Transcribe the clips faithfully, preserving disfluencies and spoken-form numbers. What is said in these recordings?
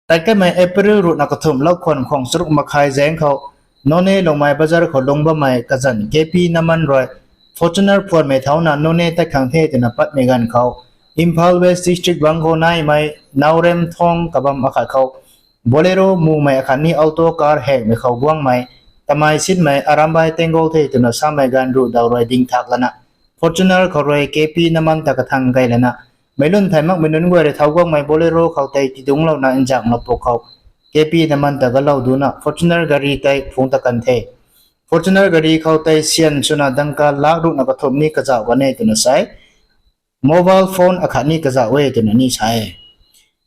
Tat kanmei April ruhna kathumh lou khwan khwang charuk makhai zaeng khou Noney Longmai bazar khou lung bammei kazanc K P Naman rui Fortuner phuanmei thauna Noney tat khang the twna patmei ganv khou Imphal West District bangc khou naimei Naorem Thong kabam akhat khou Bolero mumei akhatni auto car hekmei khou guangmei tamei sinmei Arambai Tenggol the twna samei ganv ruh daw rui dingthak lana Fortuner khou rui K P Naman ta kathang gay lana meic lun thay makmei nunc guay rui thau guangmei Bolero khou tei tidungclouna nzanglou puk khou K P Naman ta galou duna Fortuner gari tei phungc ta kan the. Fortuner gari khou tei syan swna dangka lak ruhna kathumh ni kazauh kan e twna sa e. Mobile phone akhatni kazauh e twna ni sa e.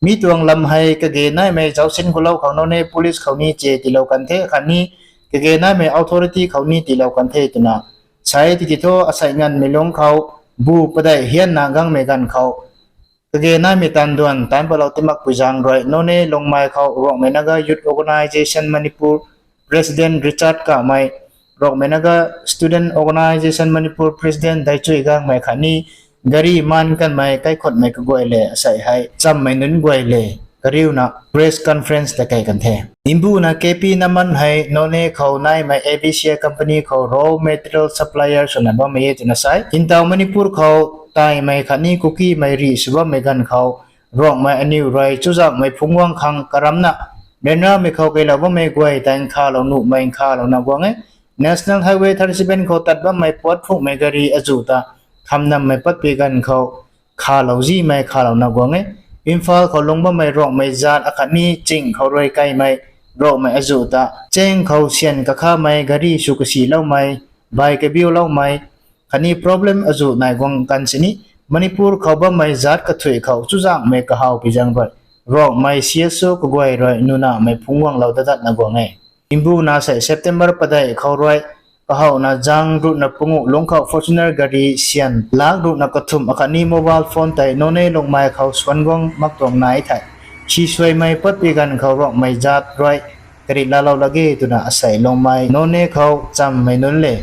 Mi tuang lam hei kage naimei zaucsin khulou khou Noney police khou ni che tiilou kan the akhatni kage naimei authority khou ni tiilou kan the twna sa e. Tiki thu asei nganvmei lungc khou bu padeih hianna gangmei ganv khou kage naimei taanv duan taanc patlou tiimakpui zaeng rui Noney Longmai khou Rongmei Naga Youth Organisation Manipur President Richard Kamei, Rongmei Naga Student Organisation Manipur President Daichui Gangmei khatni gari maan kanmei kaikhunmei kaguay le asei hei chammei nunc guay le kariuna press conference ta kei kan the. Mbuna K P Naman hei Noney khou naimei A B C I company khou raw material supplier swna bammei e twna sa e. Ntaw Manipur khou Taimei khatni Kukimei rih sw bammei ganv khou Rongmei aniw rui chuzaenghmei phungc guang khang karamna ryanramei khou keylou bammei guay tei nkhavlou nuhmei nkhavlouna guang e. National Highway thirty-seven khou tat bammei puat phunghmei gari azuh ta khamnammei patpui ganv khou khavlou zihmei nkhavlouna guang e. Imphal khou lung bammei Rongmei zaat akhatni ching khou rui kaimei Rongmei azuh ta cheng khou syan kakhamei gari sw kasiloumei, bai kabiuloumei khatni problem azuh nai guang kan sini Manipur khou bammei zaat kathuic khou chuzaenghmei kahaw pi zaeng rui Rongmei C S O kaguay rui nunamei phungc guanglou dadatna guang e. Mbuna sei September padeih khou rui kahowna zaeng ruhna panguh lungc khou Fortuner gari syan lak ruhna kathumh akhatni mobile phone tei Noney Longmai khou swan guang mak tuang nai thei sisuaimei patpui ganv khou Rongmei zaat rui kari laalou lak ge twna asei Longmei Noney khou chammei nunc le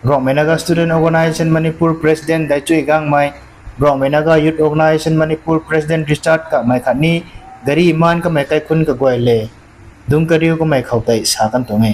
Rongmei Naga Student Organisation Manipur President Daichui Gangmei, Rongmei Naga Youth Organisation Manipur President Richard Kamei khatni gari maan kamei kaikhun kaguay le dungc kariu kamei khou tei sa kan tuang e.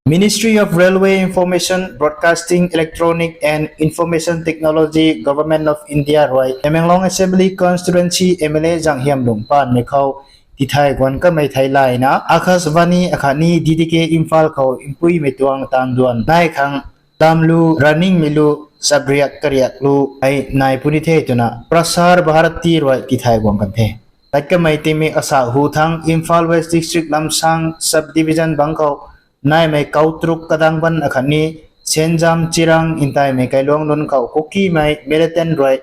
Ministry of Railway, Information, Broadcasting, Electronic and Information Technology, Government of India rui Tamenglong Assembly Constituency M L A Zanghiam Lungpanmei khou tithay guan kamei thei layna Akashvani akhatni D D K Imphal khou mpuimei tuang taanv duan nai khang tamlu raningmei lu chabriak kariak lu hei nai puni the twna Prasar Bharati rui tithay guang kan the. Tat kamei tingmik asak hu thangc Imphal West District Lamsang Subdivision bangc khou naimei Kautruk Kadangban akhatni Senjam Chirang Ntaimei kailuang nunc khou Kukimei militant rui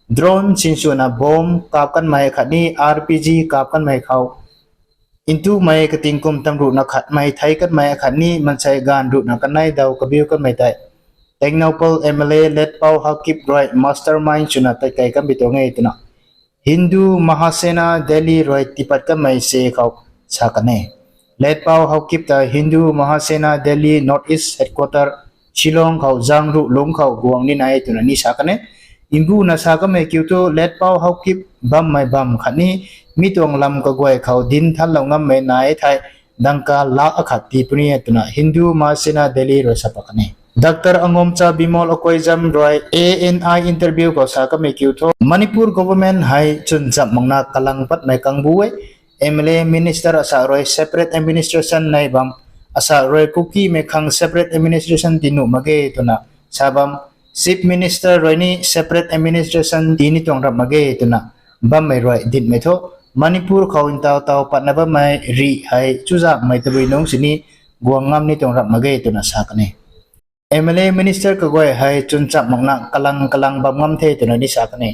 drone sinswna bomb kap kanmei akhatni R P G kap kanmei khou ntumei kating kum tam ruhna khatmei thei kanmei akhatni maansei ganv ruhna kanei daw kabiu kanmei tei Tengnoupal M L A Letpao Haokip rui mastermind swna tatkei kanbi tuang e twna Hindu Mahasena Delhi rui tiipat kanmei se khou sa kan e. Letpao Haokip ta Hindu Mahasena Delhi North East Headquarter Shillong khou zaeng ruh lungc khou guang ni nai e twna ni sa kan e. Mbuna sa kanmei kiu thu Letpao Haokip bammei bamv khatni mi tuang lam kaguay khou dinc thanlou ngammei nai thei dangka lak akhat tii puni e twna Hindu Mahasena Delhi rui sa pat kan e. Doctor Angomcha Bimol Akoijam rui A N I interview khou sa kamei kiu thu Manipur government hei chwn chamh makna kalang patmei kangbu e. M L A, minister asak rui separate administration nai bam, asak rui Kukimei khang separate administration tii nuh mak ge twna sa bam, Chief Minister rui ni separate administration tii ni tuang rap mak ge twna bammei rui dinhmei thu Manipur khou ntaw taw patna bammei rih hei chuzaenghmei tabui nungc sini guang ngam ni tuang rap mak ge twna sa kan e. M L A minister kaguay hei chwn chamh makna kalang kalang bam ngam the twna ni sa kan e.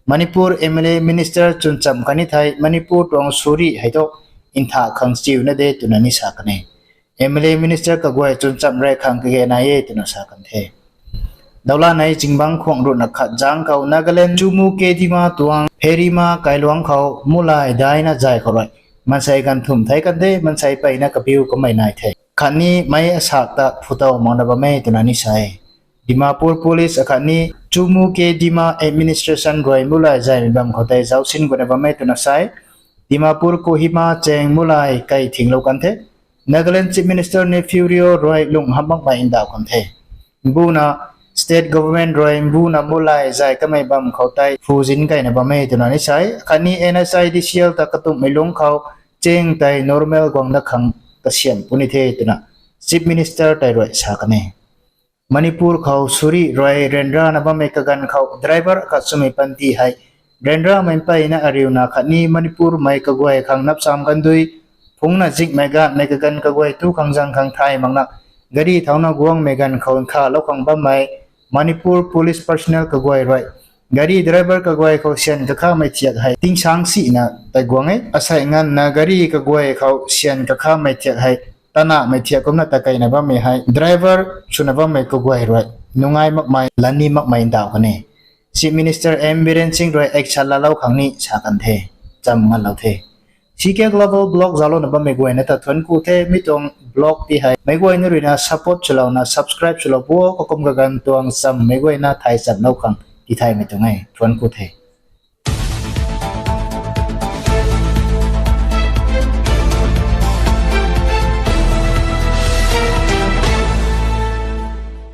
Manipur M L A minister chwn chamh kan ni thei Manipur tuang suri hei thu ntha khang chiuna de twna ni sa kan e. M L A minister kaguay chwn chamh rey khang kage nai e twna sa kan the. Dawlanei zingbangc khwang ruhna khat zaeng khou Nagaland Chumukedima tuang Pherima kailuang khou mulay daina zay khou rui maansei ganv thumh thei kan the, maansei peyna kabiu kamei nai the. Khatni meic asak ta phutow makna bam e twna ni sa e. Dimapur Police akhatni Chumukedima administration rui mulay zaymei bam khou tei zaucsin guna bam e twna sa e. Dimapur Kohima chaeng mulay kai thinglou kan the. Nagaland Chief Minister Neiphiu Rio rui lung hamh makmei ndauh kan the. Mbuna state government rui mbuna mulay zay kamei bam khou tei phu zin kayna bam e twna ni sa e. Khatni N H I D C L ta katumhmei lungc khou chaeng tei normal guang dat khang kasiamh puni the twna Chief Minister tei rui sa kan e. Manipur khou suri rui ryanrana bammei kaganv khou driver akhat swmei panty hei ryanramei mpeyna ariuna khatni Manipurmei kaguay khang napcham kandui phungcna zingmei ganvmei kaganv kaguay tu khang zang khang thay makna gari thauna guangmei ganv khou nkhalou khang bammei Manipur police personnel kaguay rui gari driver kaguay khou syan kakhamei thiak hei tingsang sina tei guang e. Asei nganvna gari kaguay khou syan kakhamei thiak hei tanahmei thiak kumna ta keyna bammei hei driver swna bammei kaguay rui nungai makmei lani makmei ndauh kan e. Chief Minister N Biren Singh rui action laalou khang ni sa kan the. Cham nganlou the. C K Global Vlog zauclouna bammei guayna ta thuanc ku the. Mi tuang vlog ti hei meic guayna ruina support swlouna subscribe swlou bo, kakum kaganv tuang chammei guayna thay chamlou khang tithaymei tuang e. Thuanc ku the.